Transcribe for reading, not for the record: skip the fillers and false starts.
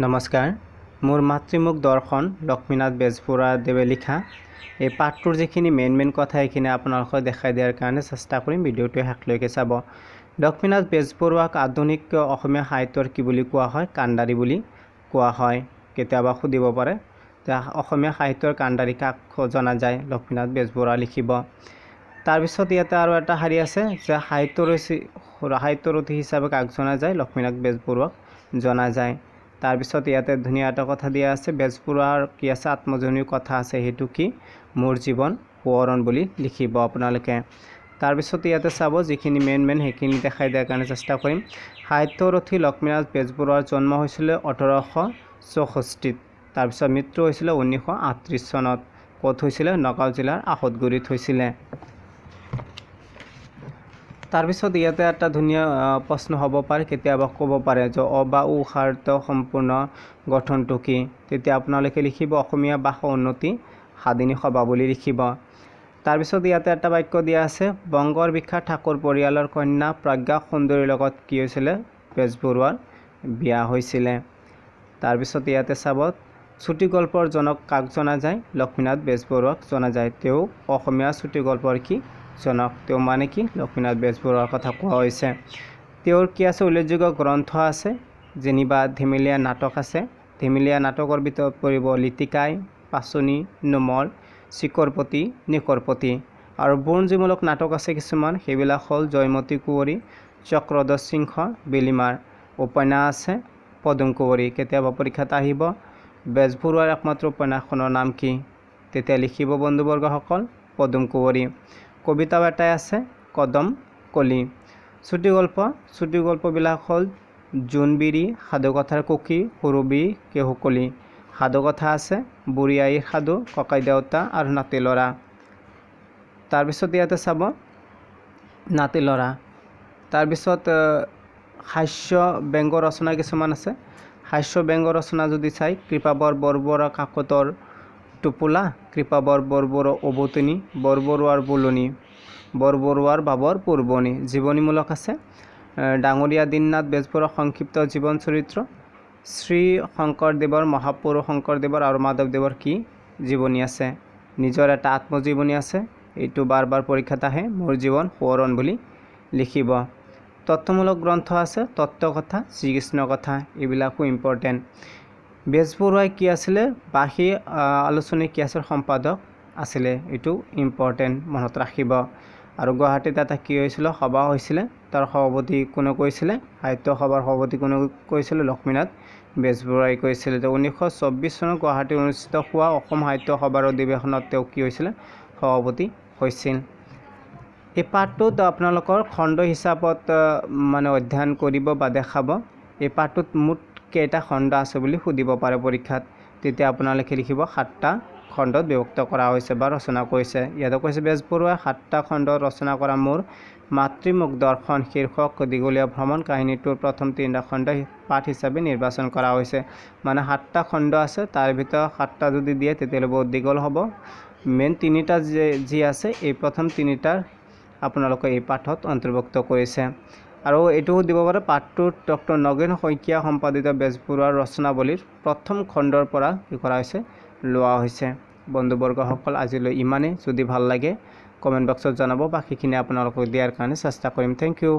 নমস্কাৰ। মোৰ মাতৃমুখ দৰ্শন, লক্ষ্মীনাথ বেজবৰুৱাদেৱে লিখা এই পাঠটোৰ যিখিনি মেইন মেইন কথা, সেইখিনি আপোনালোকক দেখাই দিয়াৰ কাৰণে চেষ্টা কৰিম। ভিডিঅ'টো শেষলৈকে চাব। লক্ষ্মীনাথ বেজবৰুৱাক আধুনিক অসমীয়া সাহিত্যৰ কি বুলি কোৱা হয়? কাণ্ডাৰী বুলি কোৱা হয়। কেতিয়াবা সুধিব পাৰে যে অসমীয়া সাহিত্যৰ কাণ্ডাৰী কাক জনা যায়? লক্ষ্মীনাথ বেজবৰুৱা লিখিব। তাৰপিছত ইয়াতে আৰু এটা শাৰী আছে যে সাহিত্যৰথী হিচাপে কাক জনা যায়? লক্ষ্মীনাথ বেজবৰুৱাক জনা যায়। তাৰপিছত ইয়াতে ধুনীয়া এটা কথা দিয়া আছে, বেজবৰুৱাৰ কি আছে? আত্মজীৱনীৰ কথা আছে, সেইটো কি? মোৰ জীৱন সোঁৱৰণ বুলি লিখিব আপোনালোকে। তাৰপিছত ইয়াতে চাব, যিখিনি মেইন মেইন সেইখিনি দেখাই দিয়াৰ কাৰণে চেষ্টা কৰিম। সাহিত্যৰথী লক্ষ্মীনাথ বেজবৰুৱাৰ জন্ম হৈছিলে 1864ত। তাৰপিছত মৃত্যু হৈছিলে 1938 চনত। ক'ত হৈছিলে? নগাঁও জিলাৰ আহঁতগুৰিত হৈছিলে। তাৰপিছত ইয়াতে এটা ধুনীয়া প্ৰশ্ন হ'ব পাৰে, কেতিয়াবা ক'ব পাৰে যে অ বা উ সাহিত্য সম্পূৰ্ণ গঠনটো কি? তেতিয়া আপোনালোকে লিখিব অসমীয়া ভাষা উন্নতি সাধিনী সভা বুলি লিখিব। তাৰপিছত ইয়াতে এটা বাক্য দিয়া আছে, বংগৰ বিখ্যাত ঠাকুৰ পৰিয়ালৰ কন্যা প্ৰজ্ঞা সুন্দৰীৰ লগত কি হৈছিলে? বেজবৰুৱাৰ বিয়া হৈছিলে। তাৰপিছত ইয়াতে চাব, চুটি গল্পৰ জনক কাক জনা যায়? লক্ষ্মীনাথ বেজবৰুৱাক জনা যায়। তেওঁ অসমীয়া চুটি গল্পৰ কি জনক? তেওঁ মানে কি? লক্ষ্মীনাথ বেজবৰুৱাৰ কথা কোৱা হৈছে। তেওঁৰ কি আছে? উল্লেখযোগ্য গ্ৰন্থ আছে, যেনিবা ধেমেলীয়া নাটক আছে। ধেমেলীয়া নাটকৰ ভিতৰত পৰিব লিটিকাই, পাচনি, নোমল, চিকৰপতি, নিকৰপতি। আৰু বুৰঞ্জীমূলক নাটক আছে কিছুমান, সেইবিলাক হ'ল জয়মতী কুঁৱৰী, চক্ৰধ্বজ সিংহ, বেলিমাৰ। উপন্যাস আছে পদুম কুঁৱৰী। কেতিয়াবা পৰীক্ষাত আহিব, বেজবৰুৱাৰ একমাত্ৰ উপন্যাসখনৰ নাম কি? তেতিয়া লিখিব বন্ধুবৰ্গসকল, পদুম কুঁৱৰী। কবিতাও এটাই আছে, কদম কলি। চুটি গল্প, চুটি গল্পবিলাক হ'ল জোনবিৰি, সাধুকথাৰ কুকি, সুৰভি, কেহুকলি। সাধুকথা আছে বুঢ়ী আইৰ সাধু, ককাই দেউতা আৰু নাতি ল'ৰা। তাৰপিছত ইয়াতে চাব, নাতি ল'ৰা। তাৰপিছত হাস্য ব্যংগ ৰচনা কিছুমান আছে। হাস্য ব্যংগ ৰচনা যদি চাই, কৃপাবৰ বৰবৰুৱা কাকতৰ টোপোলা, কৃপাবৰ বৰবৰুৱা অবতনি, বৰবৰুৱাৰ বুলনি, বৰবৰুৱাৰ বাবৰ পূৰ্বনি। জীৱনীমূলক আছে ডাঙৰীয়া দীননাথ বেজবৰুৱাৰ সংক্ষিপ্ত জীৱন চৰিত্ৰ, শ্ৰী শংকৰদেৱৰ, মহাপুৰুষ শংকৰদেৱৰ আৰু মাধৱদেৱৰ কি জীৱনী আছে। নিজৰ এটা আত্মজীৱনী আছে, এইটো বাৰ বাৰ পৰীক্ষাত আহে, মোৰ জীৱন সোঁৱৰণ বুলি লিখিব। তথ্যমূলক গ্ৰন্থ আছে তত্ত্বকথা, শ্ৰীকৃষ্ণ কথা, এইবিলাকো ইম্পৰ্টেণ্ট। বেজবৰুৱাই কি আছিলে? বাঁহী আলোচনী কি আছিল? সম্পাদক আছিলে, এইটো ইম্পৰ্টেণ্ট, মনত ৰাখিব। আৰু গুৱাহাটীত এটা কি হৈছিলে? সভা হৈছিলে, তাৰ সভাপতি কোনে কৈছিলে? সাহিত্য সভাৰ সভাপতি কোনে কৈছিলে? লক্ষ্মীনাথ বেজবৰুৱাই কৈছিলে। 1924 চনত গুৱাহাটীত অনুষ্ঠিত হোৱা অসম সাহিত্য সভাৰ অধিৱেশনত তেওঁ কি হৈছিলে? সভাপতি হৈছিল। এই পাঠটোত আপোনালোকৰ খণ্ড হিচাপত মানে অধ্যয়ন কৰিব বা দেখাব। এই পাঠটোত মুঠ কেইটা খণ্ড আছে বুলি সুধিব পাৰে পৰীক্ষাত। তেতিয়া আপোনালোকে লিখিব সাতটা খণ্ডত বিভক্ত কৰা হৈছে বা ৰচনা কৰিছে। ইয়াতে কৈছে, বেজবৰুৱাই সাতটা খণ্ডত ৰচনা কৰা মোৰ মাতৃমুখ দৰ্শন শীৰ্ষক দীঘলীয়া ভ্ৰমণ কাহিনীটোৰ প্ৰথম তিনিটা খণ্ড পাঠ হিচাপে নিৰ্বাচন কৰা হৈছে। মানে সাতটা খণ্ড আছে, তাৰ ভিতৰত সাতটা যদি দিয়ে তেতিয়াহ'লে বহুত দীঘল হ'ব। মেইন তিনিটা যি আছে, এই প্ৰথম তিনিটাৰ আপোনালোকে এই পাঠত অন্তৰ্ভুক্ত কৰিছে। আৰু এইটোও দিব পাৰে, পাঠটোত ডক্টৰ নগেন শইকীয়া সম্পাদিত বেজবৰুৱাৰ ৰচনাৱলীৰ প্ৰথম খণ্ডৰ পৰা কি কৰা হৈছে? লোৱা হৈছে। বন্ধুবৰ্গসকল, আজিলৈ ইমানেই। যদি ভাল লাগে কমেণ্ট বক্সত জনাব, বাকীখিনি আপোনালোকক দিয়াৰ কাৰণে চেষ্টা কৰিম। Thank U.